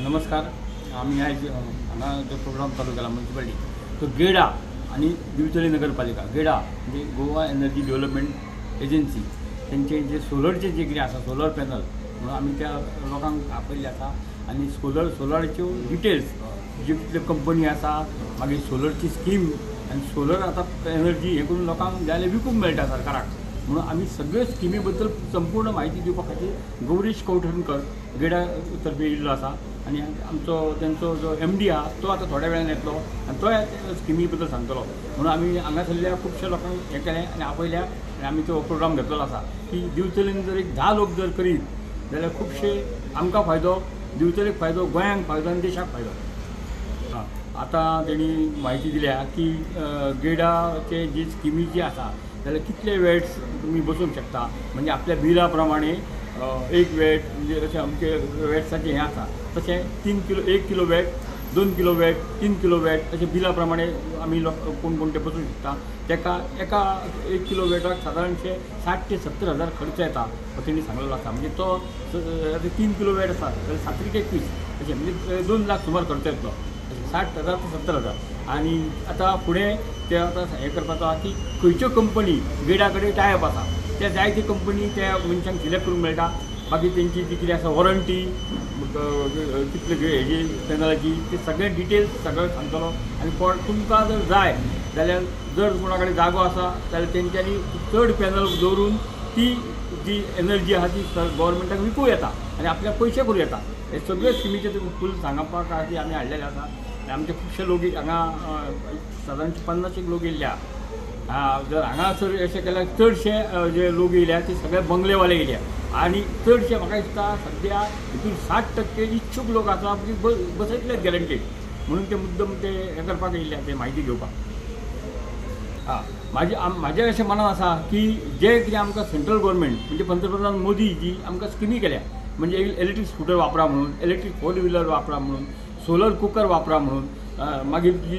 नमस्कार. आमी आयज हांगा जो प्रोग्राम चालू केला म्युनिसिपालिटी तो गेडा आनी दिवचले नगरपालिका, गेडा म्हणजे गोवा एनर्जी डेव्हलपमेंट एजन्सी, तेंचे जे सोलरचे जे कितें आसा सोलर पॅनल म्हणून आमी त्या लोकांक आपयल्ले आसा आनी सोलराच्यो डिटेल्स ज्यो कितल्यो कंपनी आसा, मागीर सोलरची स्कीम आनी सोलर आतां एनर्जी हें करून लोकांक जाल्यार विकूंक मेळटा सरकाराक, म्हणून आमी सगळे स्किमी बद्दल संपूर्ण म्हायती दिवपा खातीर गौरीश कवठणकर गेडा तर्फे येयल्लो आसा आनी आमचो तेंचो जो एमडी आहा तो आतां थोड्या वेळान येतलो आनी तो स्किमी बद्दल सांगतलो. म्हणून आमी हांगासरल्या खुबश्या लोकांक हें केलें आनी आपयल्या आनी आमी तो प्रोग्राम घेतलेलो आसा की दिवचलेन जर एक 10 लोक जर करीत जाल्यार खुबशे आमकां फायदो, दिवचलेक फायदो, गोंयांक फायदो आनी देशाक फायदो. आतां तेणी म्हायती दिल्या की गेडाचे जी स्किमी जी आसा जाल्यार कितले वेट्स तुमी बसोवंक शकता, म्हणजे आपल्या बिला प्रमाणे एक वेट म्हणजे अशें आमचे वेट्साचें हें आसा तशें 3 kilo, 1 kilo watt, 2 kilo watt, 3 kilo watt अशें बिला प्रमाणे आमी लोक कोण कोण ते बसूंक शकता. तेका एका 1 किलो वेटाक सादारणशे 60 ते 70 हजार खर्च येता असो तेणी सांगलेलो आसा. म्हणजे तो 3 किलो वेट आसा जाल्यार 7 21 अशें म्हणजे 2 लाख सुमार खर्च येतलो, 60 हजार ते 70 हजार. आनी आतां फुडें ते आतां हें करपाचो आसा की खंयच्यो कंपनी गेडा कडेन टायप आसा त्या जायती कंपनी त्या मनशांक सिलेक्ट करूंक मेळटा. बाकी तेंची जी कितें आसा वॉरंटी कितले हेजी पॅनलाची ते सगळे डिटेल्स सगळें सांगतलो. आनी कोण तुमकां जर जाय जाल्यार जर कोणा कडेन जागो आसा जाल्यार तेंच्यांनी चड पॅनल दवरून ती जी एनर्जी आसा ती गव्हर्मेंटाक विकूं येता आनी आपल्याक पयशे करूं येता. हे सगळे स्किमीचे फूल सांगपा खातीर आमी हाडलेले आसा. आमचे खुबशे लोक हांगा सादारण 50 लोक येयल्ले आहा. जर हांगासर अशें केल्यार चडशे जे लोक येयल्या ते सगळे बंगलेवाले येयल्या आनी चडशे म्हाका दिसता सद्या हितून 60% इच्छूक लोक आसा बसयतलेच गॅरंटीड, म्हणून ते मुद्दम ते हें करपाक येयल्ले ते म्हायती घेवपाक. हां, म्हाजें अशें मनान आसा की जे कितें आमकां सेंट्रल गव्हर्मेंट म्हणजे पंतप्रधान मोदी जी आमकां स्किमी केल्या, म्हणजे इलेक्ट्रीक स्कुटर वापरा म्हणून, इलेक्ट्रीक 4 व्हिलर वापरा म्हणून, सोलर कुकर वापरा म्हणून, मागीर जी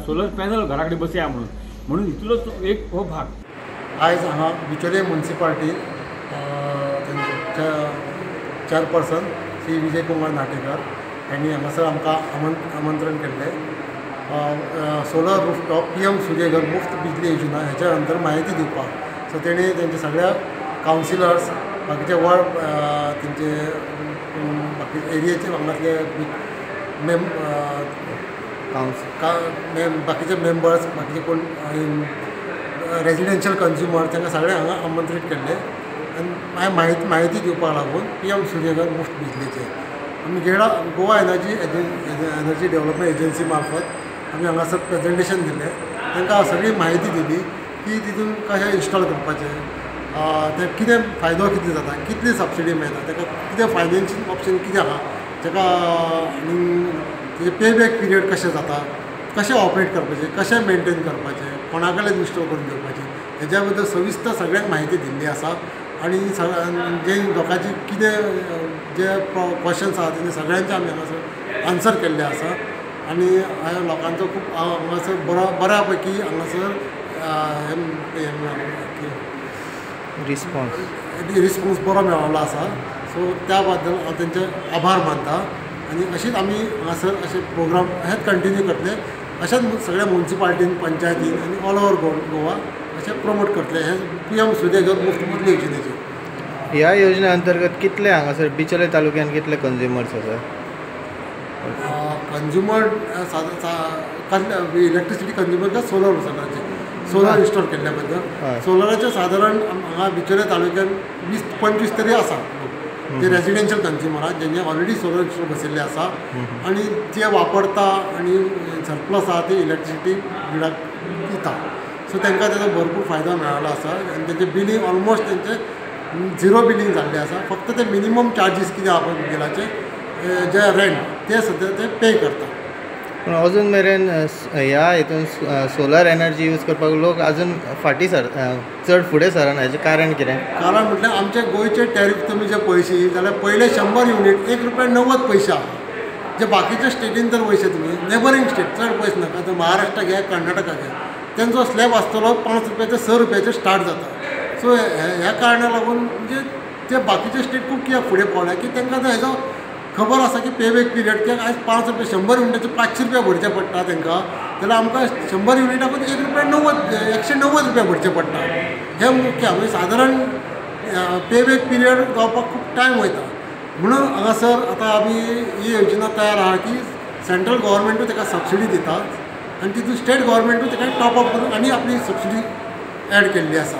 सोलर पॅनल घरा कडेन बसया म्हणून, म्हणून इतलोच एक हो भाग. आयज हांगा बिचोले म्युनिसिपालिटीन चेअरपर्सन श्री विजय कुमार नाटेकर हांणी हांगासर आमकां आमंत्रण केल्लें solar rooftop PM Surya Ghar मुफ्त बिजली योजना हेच्या नंतर म्हायती दिवपाक. सो तेणी तेंचे सगळ्या कावन्सिलर्स, बाकीचे वॉर्ड, तेंचे बाकी एरियेचे हांगासले बाकीचे मेंबर्स, बाकीचे कोण रेजिडेन्शियल कंज्युमर तांकां सगळे हांगा आमंत्रीत केल्ले आनी मागीर म्हायती दिवपाक लागून PM Surya Ghar मुफ्त बिजलीचे आमी गेडा गोवा एनर्जी डेव्हलपमेंट एजन्सी मार्फत आमी हांगासर प्रेजेंटेशन दिलें. तांकां सगळी म्हायती दिली की तितून कशें इन्स्टॉल करपाचें, तें कितें फायदो कितें जाता, कितली सबसिडी मेळटा, ताका कितें फायनान्शियल ऑप्शन कितें आहा, ताका आनी तेजें पे बॅक पिरियड कशें जाता, कशें ऑपरेट करपाचें, कशें मेनटेन करपाचें, कोणा कडेन इन्स्टॉल करून घेवपाचें, हेज्या बद्दल सविस्तर सगळ्यांक म्हायती दिल्ली आसा. आनी जे लोकांची कितें जे क्वेश्चन्स आहा तेंचे सगळ्यांचे आमी हांगासर आन्सर केल्ले आसा. आनी हांवें लोकांचो खूब हांगासर बऱ्या पैकी हांगासर रिस्पोन्स बरो मेळिल्लो आसा. सो त्या बद्दल हांव तेंचे आभार मानता आनी अशीच आमी हांगासर अशे प्रोग्राम हेच कंटिन्यू करतले, अशेंच सगळ्या म्युनिसिपालिटीन, पंचायतीन आनी ऑल ओवर गोवा अशें प्रमोट करतले हे PM Surya Ghar मुफ्त बिजली योजनेचे. ह्या योजने अंतर्गत कितले हांगासर बिचोले तालुक्यान कितले कंज्युमर्स आसा? कंज्युमर इलेक्ट्रिसिटी कंज्युमर काय सोलर सोलराचे सोलर इन्स्टॉल केल्ल्या बद्दल सोलराचे सादारण हांगा बिचोले तालुक्यान 20-25 तरी आसा ते रेजिडेन्शियल कंज्युमर आहा जेंचे ऑलरेडी सोलर इन्स्टॉल बसयल्ले आसा आनी जे वापरता आनी सरप्लस आहा ते इलेक्ट्रिसिटी ग्रिडाक दिता. सो तांकां तेजो भरपूर फायदो मेळिल्लो आसा आनी तेंचे बिलींग ऑलमोस्ट तेंचे झिरो बिलींग जाल्लें आसा. फक्त ते मिनिमम चार्जीस कितें आहा पळय बिलाचे जे रेंट ते सद्या ते पे करता. पूण अजून मेरेन ह्या हितून सोलर एनर्जी यूज करपाक लोक अजून फाटीं सर चड फुडें सरना, हेजें कारण कितें? कारण म्हटल्यार आमचे गोंयचे टॅरीफ तुमी जे पळयशी जाल्यार पयले 100 युनीट 1.90 रुपया आहा. जे बाकीच्या स्टेटीन जर वयशे तुमी नेबरींग स्टेट चड पयस नाका, तर महाराष्ट्र घे, कर्नाटका घे, तेंचो स्लॅब आसतलो 5 रुपया ते 6 रुपयाचेर स्टार्ट जाता. सो ह्या कारणाक लागून म्हणजे ते बाकीचे स्टेट खूब कित्याक फुडें पावल्या की तांकां हेजो खबर आसा की पेबॅक पिरियड कित्याक आयज 5 रुपया 100 युनिटाचे 500 रुपया भरचे पडटा तांकां, जाल्यार आमकां 100 युनिटाकूच 1.90 रुपया भरचे पडटा. हें मुख्य म्हणजे सादारण पेबॅक पिरियड जावपाक खूब टायम वयता. म्हणून हांगासर आतां आमी ही योजना तयार आहा की सेंट्रल गव्हर्मेंटूय ताका सबसिडी दिता आनी तितून स्टेट गव्हर्मेंटूय ताका टॉप अप करून आनी आपली सबसिडी एड केल्ली आसा.